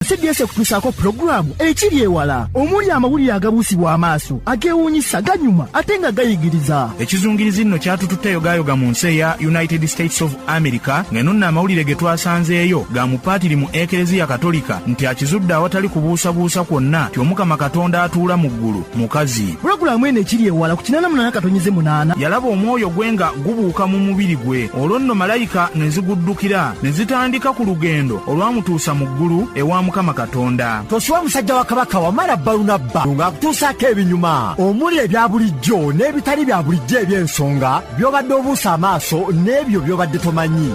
CBS ekutuusaako pulogulaamu ekiri ewala omuli amawulire agabuusibwa amaaso, ageewuunyisa, ganyuma ate nga gayigiriza. Ekizungirizi nno kyatututte yogaayoga mu nsi eya United States of America, ng'eno nno amawulire ge twasanzeeyo ga mupaatiri mu Ekereziya Katolika nti akizudde awatali kubuusabuusa kwonna nti Omukama Katonda atuula mu ggulu mukazi. Pulogulaamu eno ekiri ewala ku 88.8. Yalaba omwoyo gwe nga gubuuka mu mubiri gwe, olwo nno malayika ne ziguddukira ne zitandika ku lugendo olwamutuusa mu ggulu ewa Mukama Katonda. Tosubwa musajja wa Kabaka Wamala Balunabba ng'akutuusaako ebinyuma omuli ebya bulijjo n'ebitali bya bulijjo, eby'ensonga by'obadde obuusa amaaso n'ebyo by'obadde tomanyi.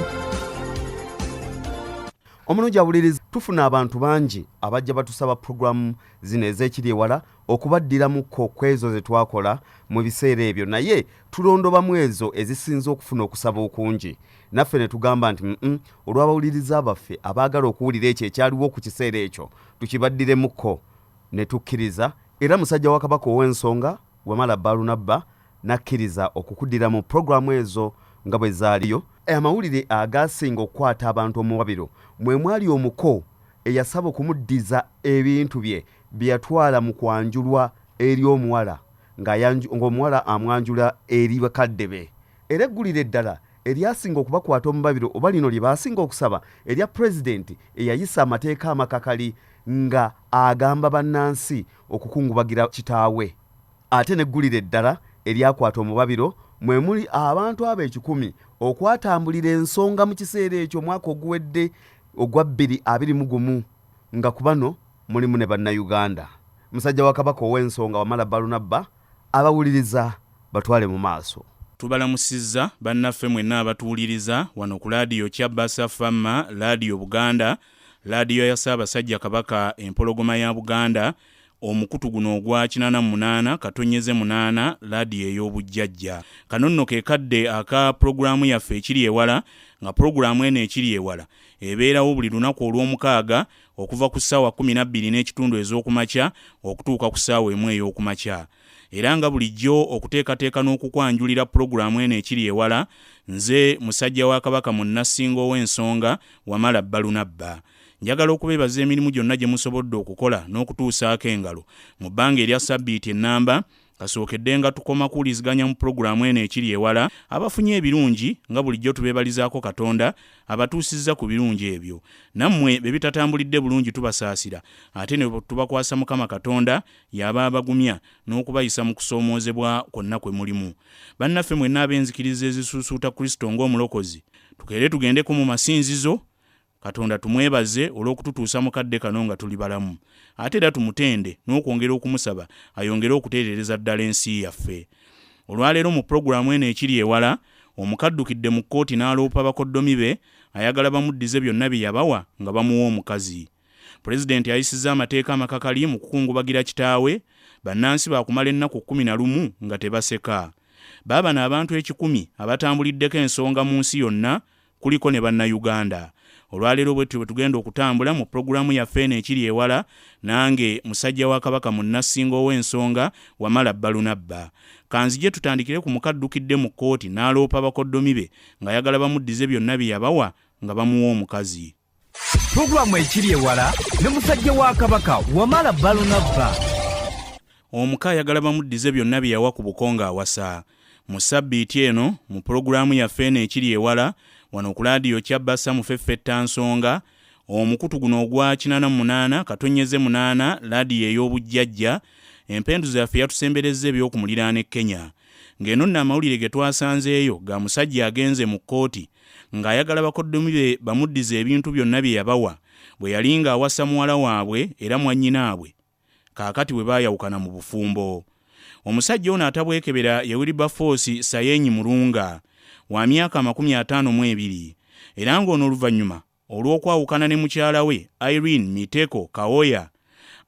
Omulungi awuliriza, tufuna abantu bangi abajja batusaba puroguramu zino ez'ekiri ewala okubaddiramuko ku ezo ze twakola mu biseera ebyo, naye tulondobamu ezo ezisinze okufuna okusaba okungi. Naffe ne tugamba nti olw'abawuliriza baffe abaagala okuwulira ekyo ekyaliwo ku kiseera ekyo, tukibaddiremuko, ne tukkiriza. Era musajja wa Kabaka ow'ensonga Wamala Balunabba n'akkiriza okukuddira mu puroguramu ezo nga bwe zaaliyo. Amawulire agasinga okukwata abantu omuwabiro mwe mwali omuko eyasaba okumuddiza ebintu bye bye yatwala mu kwanjulwa eri omuwala, ng'omuwala amwanjula eri bakadde be. Era eggulire eddala eryasinga okubakwata omubabiro, oba lino lye baasinga okusaba, erya pulezidenti eyayisa amateeka amakakali nga agamba bannansi okukungubagira kitaawe. Ate n'eggulire eddala eryakwata omubabiro mwe muli abantu abo 100 okwatambulira ensonga mu kiseera ekyo omwaka oguwedde ogwa 2021, nga ku bano mulimu ne Bannayuganda. Musajja wa Kabaka ow'ensonga Wamala Balunabba abawuliriza batwale mu maaso. Tubalamusizza bannaffe mwenna abatuwuliriza wano ku laadiyo Kyabasa Fama, Laadiyo Buganda, laadiyo ya Ssaabasajja Kabaka Empologoma ya Buganda, omukutu guno ogwa 88.8, laadiyo ey'obujjajja. Kano nno ke kadde aka pulogulaamu yaffe ekiri ewala, nga pulogulaamu eno ekiri ewala ebeerawo buli lunaku olw'omukaaga okuva ku ssaawa 12:30 ez'okumakya okutuuka ku ssaawa 1 ey'okumakya. Era nga bulijjo okuteekateeka n'okukwanjulira pulogulaamu eno ekiri ewala, nze musajja wa Kabaka Munnasingo ow'ensonga Wamala Balunabba. Njagala okubeebaza emirimu gyonna gye musobodde okukola n'okutuusaako engalo mu bbanga erya ssabbiiti ennamba kasookedde nga tukoma kuwuliziganya mu pulogulaamu eno ekiri ewala. Abafunye ebirungi nga bulijjo tubeebalizaako Katonda abatuusizza ku birungi ebyo. Nammwe be bitatambulidde bulungi tubasaasira, ate ne tubakwasa Mukama Katonda y'aba abagumya n'okubayisa mu kusoomoozebwa kwonna kwe mulimu. Bannaffe mwenna ab'enzikiriza ezisuusuuta Kristo ng'omulokozi, tukeere tugendeko mu masinzizo, Katonda tumwebaze olw'okututuusa mu kadde kano nga tuli balamu. Ate era tumutende n'okwongera okumusaba ayongere okutereereza ddala ensi yaffe. Olwaleero mu pulogulaamu eno ekiri ewala, omukaddukidde mu kkooti n'aloopa bakoddomi be, ayagala bamuddize byonna bye yabawa nga bamuwa omukazi. Pulezidenti ayisizza amateeka amakakali mu kukungubagira kitaawe, bannansi baakumala ennaku 11 nga tebaseka. Baabano abantu 100 abatambuliddeko ensonga mu nsi yonna, kuliko ne Bannayuganda. Olwaleero bwe tutyo bwe tugenda okutambula mu pulogulaamu yaffe eno ekiri ewala, nange musajja wa Kabaka Munnasingo ow'ensonga Wamala Balunabba. Kanzije tutandikire ku mukaddukidde mu kkooti n'aloopa bakoddomi be ng'ayagala bamuddize byonna bye yabawa nga bamuwa omukazi. Pulogulaamu ekiri ewala ne musajja wa Kabaka Wamala Balunabba. Omuka ayagala bamuddize byonna bye yawa ku buko ng'awasa. Mu ssabbiiti eno mu pulogulaamu yaffe eno ekiri ewala wano ku laadiyo Kyabasa Mufeffetta Nsonga, omukutu guno ogwa 88.8, laadiyo ey'obujjajja, empenduzo yaffe yatusemberezza eby'okumuliraano e Kenya. Ng'eno nno amawulire ge twasanzeeyo ga musajja agenze mu kkooti ng'ayagala bakoddomi be bamuddize ebintu byonna bye yabawa bwe yali ng'awasa muwala waabwe era mwannyinaabwe kaakati bwe baayawukana mu bufumbo. Omusajja ono atabwekebera ye Wilberforce Sayenyi Mulunga wa myaka 52, era ng'ono oluvannyuma olw'okwawukana ne mukyala we Irene Miteko Kawoya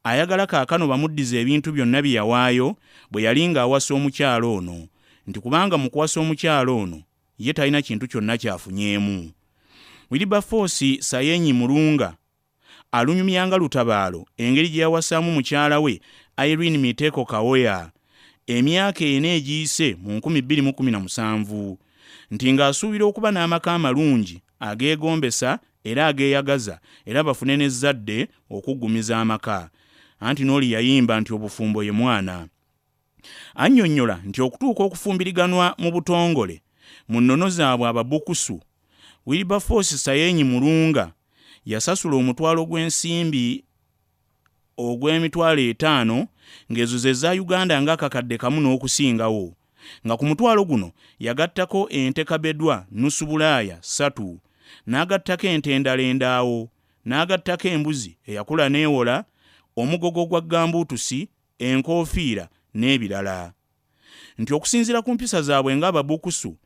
ayagala kaakano bamuddize ebintu byonna bye yawaayo bwe yali ng'awasa omukyala ono, nti kubanga mu kuwasa omukyala ono ye talina kintu kyonna ky'afunyeemu. Wilberforce Sayenyi Mulunga alunyumyanga lutabaalo engeri gye yawasaamu mukyala we Irene Miteko Kawoya emyaka 4 egiyise mu 2017, nti ng'asuubira okuba n'amaka amalungi ageegombesa era ageeyagaza era bafune n'ezzadde okuggumiza amaka. Anti n'oli yayimba nti obufumbo ye mwana. Annyonnyola nti okutuuka okufumbiriganwa mu butongole mu nnono zaabwe Ababukusu, Wilberforce Sayenyi Mulunga yasasula omutwalo gw'ensimbi ogw'emitwalo etaano ng'ezo ze za Uganda ng'akakadde kamu n'okusingawo, nga ku mutwalo guno yagattako ente kabedwa nusu Bulaaya ssatu, n'agattako ente endala endaawo, n'agattako embuzi eyakula n'ewola, omugogo gwa gambuutusi, enkoofiira n'ebirala. Nti okusinziira ku mpisa zaabwe ng'Ababukusu,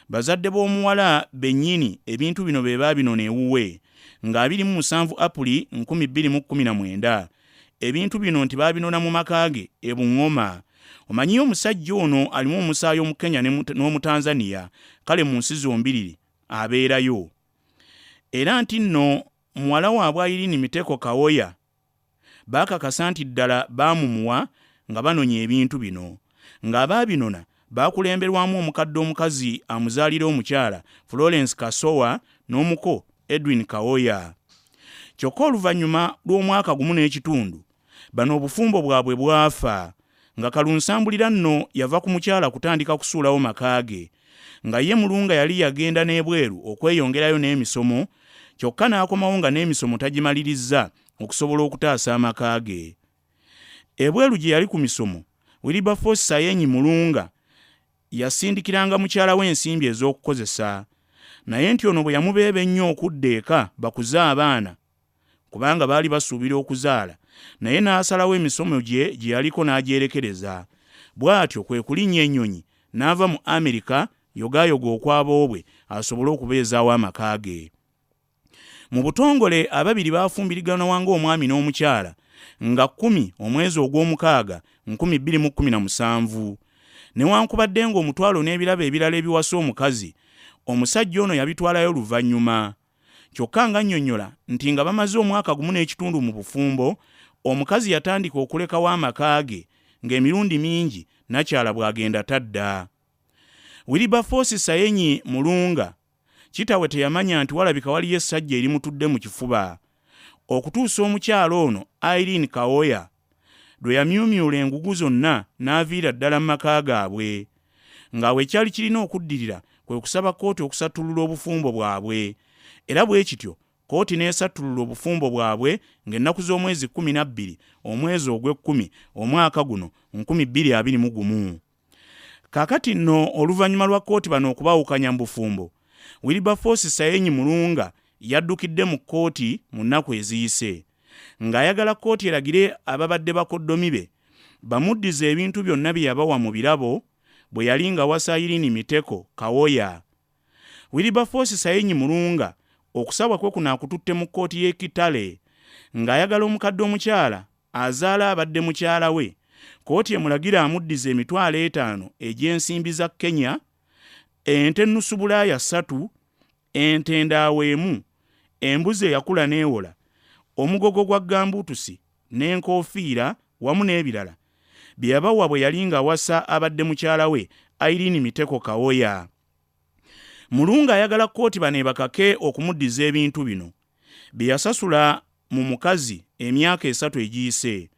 bazadde b'omuwala bennyini ebintu bino be baabinona ewuwe nga 27 Apuli 2019. Ebintu bino nti baabinona mu maka ge e Bungoma. Omanyiyo omusajja ono alimu omusaayi Omukenya n'Omutanzania, kale mu nsi zombiriri abeerayo. Era nti nno muwala waabwe Irene Miteko Kawoya baakakasa nti ddala baamumuwa nga banonya ebintu bino, ng'abaabinona baakulemberwamu omukadde omukazi amuzaalira omukyala Florence Kasowa n'omuko Edwin Kawoya. Kyokka oluvannyuma lw'omwaka gumu n'ekitundu bano obufumbo bwabwe bwafa, nga kalunsambulira nno yava ku mukyala kutandika kusuulawo maka ge, nga ye Mulunga yali yagenda n'ebweru okweyongerayo n'emisomo, kyokka n'akomawo nga n'emisomo tagimalirizza okusobola okutaasa amaka ge. Ebweru gye yali ku misomo, Wilberforce Sayenyi Mulunga yasindikiranga mukyala we ensimbi ez'okukozesa, naye nti ono bwe yamubeeba ennyo okudda eka bakuze abaana kubanga baali basuubira okuzaala, naye n'asalawo emisomo gye gye yaliko n'agyerekereza. Bw'atyo kwe kulinnya ennyonyi n'ava mu Amerika yogaayoga okwaboobwe asobole okubeezaawo amaka ge. Mu butongole ababiri baafumbiriganwa ng'omwami n'omukyala nga 10 omwezi ogw'omukaaga 2017. Newankubadde ng'omutwalo n'ebirabo ebirala ebiwasa omukazi, omusajja ono yabitwalayo luvannyuma. Kyokka ng'annyonnyola nti nga bamaze omwaka gumu n'ekitundu mu bufumbo, omukazi yatandika okulekawo amaka ge ng'emirundi mingi nakyala bw'agenda tadda. Wilberforce Sayenyi Mulunga kitawe teyamanya nti walabika waliyo essajja erimutudde mu kifuba okutuusa omukyala ono Irene Kawoya lwe yamyumyula engugu zonna n'aviira ddala mu maka gaabwe, ng'awo ekyali kirina okuddirira kwe kusaba kkooti okusattulula obufumbo bwabwe. Era bwe kityo kkooti n'esattulula obufumbo bwabwe ng'ennaku z'omwezi 12 omwezi ogw'ekkumi omwaka guno 2021. Kaakati nno oluvannyuma lwa kkooti bano okubaawukanya mu bufumbo, Wilberforce Sayenyi Mulunga yaddukidde mu kkooti mu nnaku eziyise ng'ayagala kkooti eragire ababadde bakoddomi be bamuddize ebintu byonna bye yabawa mu birabo bwe yali nga wasa Irene Miteko Kawoya. Wilberforce Sayenyi Mulunga okusabwa kwe kuno akututte mu kkooti y'e Kitale ng'ayagala omukadde omukyala azaala abadde mukyala we kkooti emulagira amuddize emitwalo etaano egy'ensimbi za Kenya, ente nusu Bulaaya ssatu, ente endaawo emu, embuzi eyakula n'ewola, omugogo gwa gambuutusi n'enkoofiira wamu n'ebirala bye yabawa bwe yali ng'awasa abadde mukyala we Irene Miteko Kawoya. Mulunga ayagala kkooti bano ebakake okumuddiza ebintu bino bye yasasula mu mukazi emyaka 3 egiyise,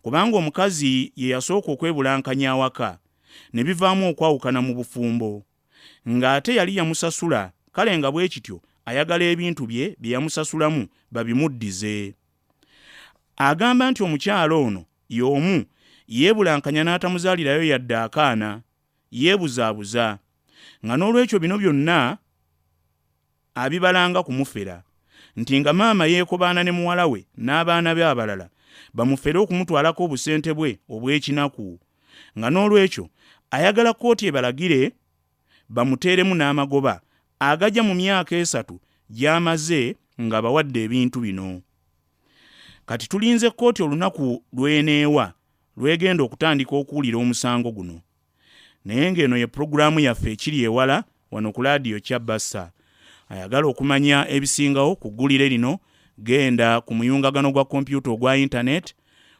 kubanga omukazi ye yasooka okwebulankanya awaka ne bivaamu okwawukana mu bufumbo, ng'ate yali yamusasula, kale nga bwe kityo ayagala ebintu bye bye yamusasulamu babimuddize. Agamba nti omukyala ono y'omu yeebulankanya n'atamuzaalirayo yadde akaana, yeebuzaabuza, nga n'olwekyo bino byonna abibalanga kumufera, nti nga maama yeekobaana ne muwala we n'abaana be abalala bamufere okumutwalako obusente bwe obw'ekinaku, nga n'olwekyo ayagala kkooti ebalagire bamuteeremu n'amagoba agajja mu myaka 3 gy'amaze ng'abawadde ebintu bino. Kati tulinze kkooti olunaku lw'eneewa lw'egenda okutandika okuwulira omusango guno. Naye ng'eno ye pulogulaamu yaffe ekiri ewala wano ku laadiyo Kyabassa. Ayagala okumanya ebisingawo ku ggulire lino, genda ku muyungagano gwa kompyuta ogwa internet,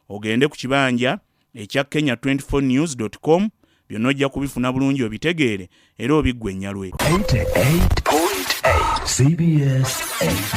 ogende ku kibanja ekya kenya twenty four news dot com, byonna ojja kubifuna bulungi obitegeere era obiggwe ennyalwe. 88.8 CBS 8.